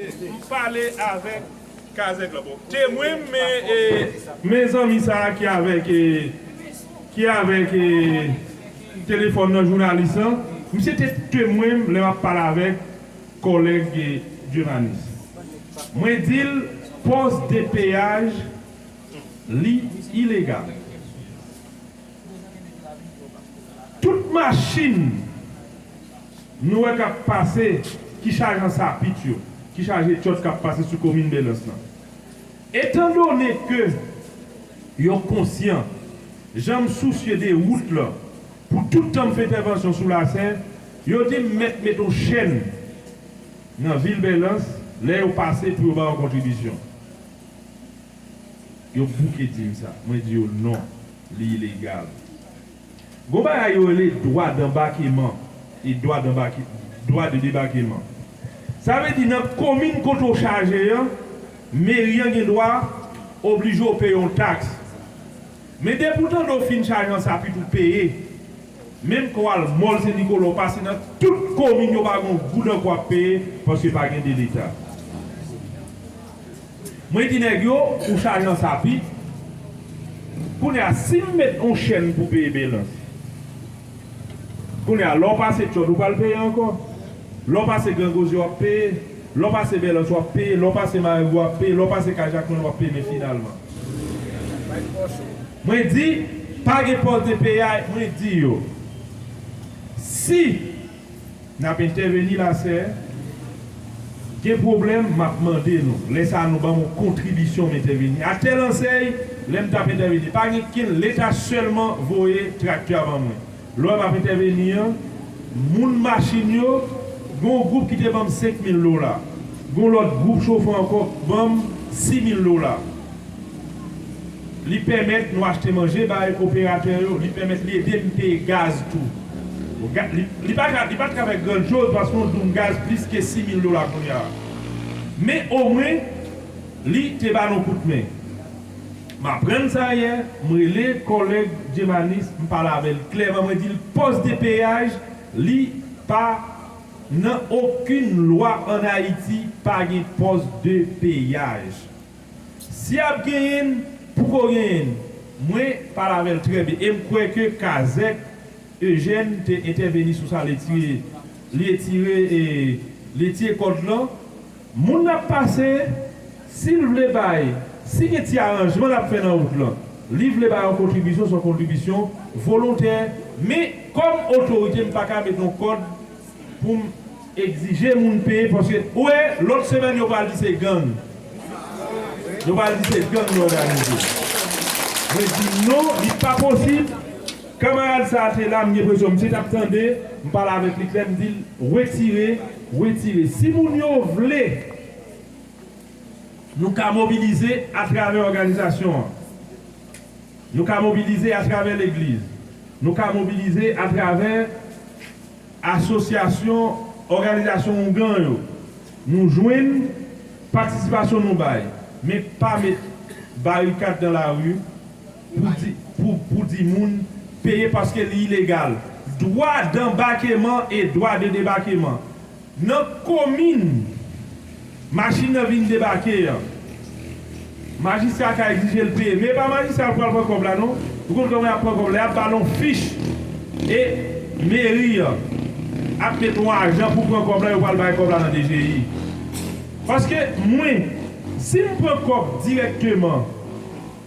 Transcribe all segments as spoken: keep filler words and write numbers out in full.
M pale avèk kazèk la. Bon, temwen m, men, e, men zanmi sa a ki avèk, e, ki avèk, e, telefòn nan, jounalis lan, misye te temwen m lè m ap pale avèk kòlèg, e, Dieumanice. Mwen di l, pòs de peyaj, li ilegal. Tout machin nou wè k ap pase, ki chaje an sapit yo, ki chaje tchòt k ap pase sou komin Bèlans lan. Etandone ke yo konsyan jan m sousye de wout lan, pou tout tan m fè entèvansyon sou Lasè, yo di m mèt met yon chèn nan vil Bèlans lè yo pase pou yo ba yon kontribisyon. Yo bouke di m sa. Mwen di yo non, li ilegal. Gon bagay yo rele dwa danbakeman e dwa danbake, dwa de debakeman. Sa vle di nan komin kote w chaje an, meri an gen dwa oblije w peye yon taks. Men depi w tande w fin chaje an sapit ou peye, menm ke w al mòl Sen Nikola, w pase nan tout komin yo pa gen yon goud ankò w ap peye paske pa gen de leta. Mwen di nèg yo, ou chaje an sapit. Kounye a, si m met yon chèn pou peye Bèlans, kounye a, lè w pase Tchòt, ou pral peye ankò. Lè w pase Gran Gozye, w ap peye. Lè w pase Bèlans, w ap peye. Lè w pase Marigo, w ap peye. Lè w pase Kay Jakmèl, w ap peye. Men finalman, mwen di, pa gen pòs de peyay, mwen di yo, si n ap entèveni Lasè, gen pwoblèm, m ap mande nou. Lè sa a, nou ban m yon kontribisyon, m entèveni. A tèl ansèy, lè m t ap entèveni, pa gen kenn, leta sèlman voye traktè a ban mwen. Lè w wè m ap entèveni an, moun machin yo, gen yon gwoup ki te ban m senk mil dola. Gen yon lòt gwoup chofè ankò k ban m sis mil dola. Li pèmèt nou achte manje bay operatè yo, li pèmèt li ede m peye gaz tou. Bon, ga-, li, li pa ka, li pa t ka fè grann choz paske yon doum gaz plis ke sis mil dola kounye a. Men omwen, li te ba nou kout men. M aprann sa yè, m rele kòlèg Dieumanice, m pale avè l klèman, mwen di l pòs de peyaj, li pa nan okenn lwa ann Ayiti, pa gen pòs de peyaj. Si ap genyen n, poko genyen n. Mwen pale avè l trè byen. E m kwè ke Kazèk Eugène te entèveni sou sa, li etire, li etire, e, li etire kòd lan. Moun n ap pase, si l vle bay, si gen ti aranjman n ap fè nan wout lan, li vle bay yon kontribisyon, se yon kontribisyon volontè. Men, kòm otorite, m pa ka met yon kòd pou m egzije moun peye, paske, ou wè, lòt semèn, yo pral di se gang. Yo pral di se gang yo òganize. Mwen di non, li pa posib. Kanmarad sa a te la, m gen enpresyon misye t ap tande, m pale avèk li klè, m di l, retire, retire. Si moun yo vle, nou ka mobilize atravè òganizasyon an. Nou ka mobilize atravè legliz. Nou ka mobilize atravè asosyasyon, òganizasyon oungan yo. Nou jwenn patisipasyon nou bay, men pa met barikad nan lari pou di, pou, pou di moun peye paske li ilegal. Dwa danbakeman e dwa de debakeman. Nan komin machin nan vin debake an, majistra ka egzije l peye. Men e pa majistra yo pral pran kòb la, non. Ou konn kòman y ap pran kòb la? Y ap ba l yon fich. E meri an ap met yon ajan pou pran kòb la, yo pral bay kòb la nan D G I. Paske mwen, si m pran kòb dirèkteman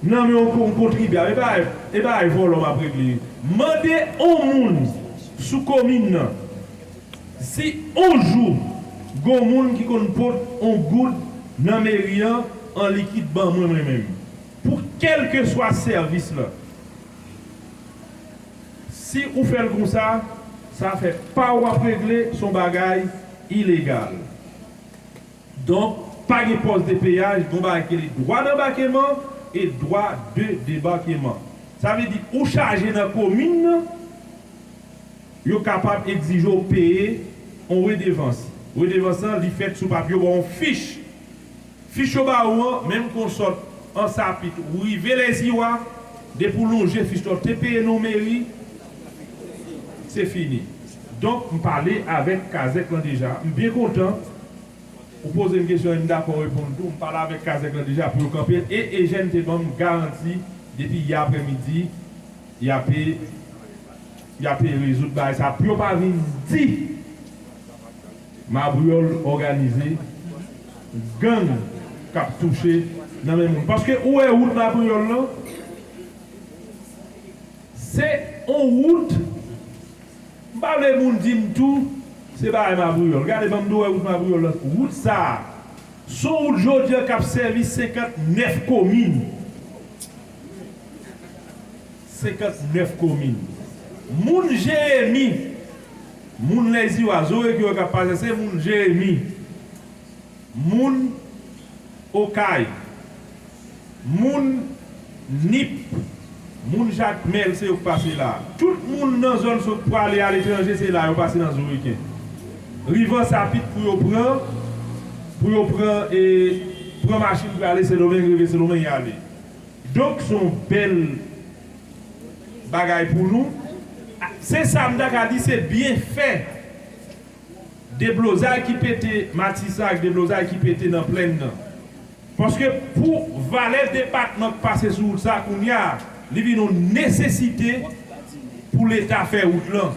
nan men yon kon-, kontribyab, e pa, e pa vòlò m ap regle. Mande yon moun sou komin nan, si yon jou gon moun ki konn pot on goud nan meri an, an likid ban mwen, mwen menm, pou kèlkeswa sèvis lan, si ou fè l konsa, sa fè pa w ap regle, se yon bagay ilegal. Donk, pa gen pòs de peyaj, gon bagay ki rele dwa danbakeman e dwa de debakeman. Sa vle di, ou chaje nan komin nan, yo kapab egzije w peye yon redevans. Redevans lan, li fèt sou papye, yo ba w yon fich. Fich yo ba ou an, menm ke w sot Ansapit, ou rive Lèziwa, depi w lonje fich la, w te peye nan meri, se fini. Donk, m pale avèk kazèk lan deja. M byen kontan Ou poze m kesyon, m dakò reponn tou. M pale avèk Kazèk lan deja pou yo kanpe l. E Ejèn te ban m garanti, depi yè aprèmidi, y ape, y ape rezoud bagay sa. Pou yo pa vin di Mabriyòl òganize gang k ap touche nan men moun. Paske ou wè wout Mabriyòl lan, se on wout. M pa vle moun di m tou, se bagay Mabriyòl. Gade, ban m di w wè wout Mabriyòl lan. Wout sa a, se on wout jodi a k ap sèvi senkantnèf komin. Senkantnèf komin. Moun Jeremi, moun Lèziwa, Zoregyo k ap pase, se moun Jeremi. Moun Okay, moun Nip, moun Jakmèl, se yo k pase la. Tout moun nan zòn sot pwale aletranje, se la yo pase nan Zoriken. Rivan Sapit pou yo pran, pou yo pran, e, pran machin pou ale Sendomeng, rive Sendomeng, y ale. Donk, se yon bèl bagay pou nou. Se sa m ta ka di, se byenfè deblozay ki pete Matisan ak deblozay ki pete nan Plèn nan. Paske pou valè depatman k pase sou wout sa a kounye a, li vin yon nesesite pou Leta fè wout lan.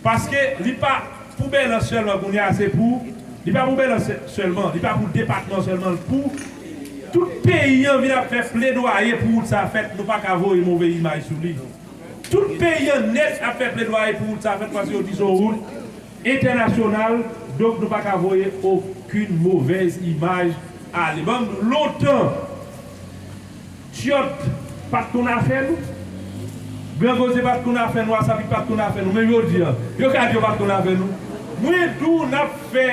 Paske li pa pou Bèlans sèlman kounye a, se pou, li pa pou Bèlans sè-, sèlman, li pa pou depatman sèlman, pou tout peyi an vin ap fè pledwaye pou wout sa a fèt, nou pa ka voye move imaj sou li. Tout peyi an nèt ap fè pledwaye pou wout sa a fèt, paske yo di se yon wout entènasyonal, donk nou pa ka voye okenn movèz imaj ale. Ban m di w, lontan, Tyòt pa t konn afè nou. Gran Goze pa t konn afè nou, Asapit pa t konn afè nou. Men jodi a, yo ka di yo pa t konn afè nou. Mwen di w, n ap fè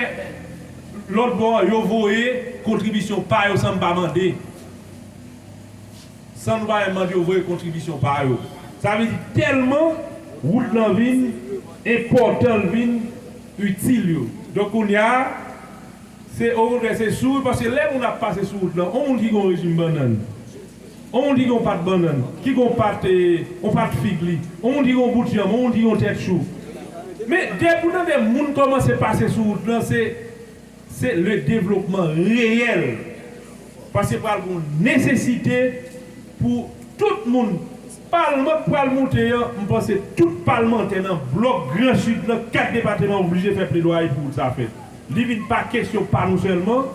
lòt bò an, yo voye kontribisyon pa yo san m pa mande. San nou pa menm mande yo voye kontribisyon pa yo. Sa vle di tèlman wout lan vin enpòtan, l vin itil yo. Donk, kounye a, se okontrè, se souri, paske lè moun ap pase sou wout lan, on moun ki gen yon rejim bannann, on moun ki gen yon pat bannann, ki gen yon pat, eh, yon pat fig li, on moun ki gen yon bout janm, on moun ki gen yon tèt chou. Men, depi w tande moun kòmanse pase sou wout lan, se, se le devlopman reyèl. Paske pral gen yon nesesite pou tout moun. Palman k pral moute an, m panse tout palmantè nan blòk Gran Sid lan, kat depatman oblije fè pledwaye pou wout sa fèt. Li vin pa kesyon pa nou sèlman,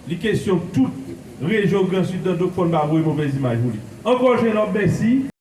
li kesyon tout rejyon Gran Sid lan, donk fò n pa voye movèz imaj pou li. Ankò, Jenòb, mèsi.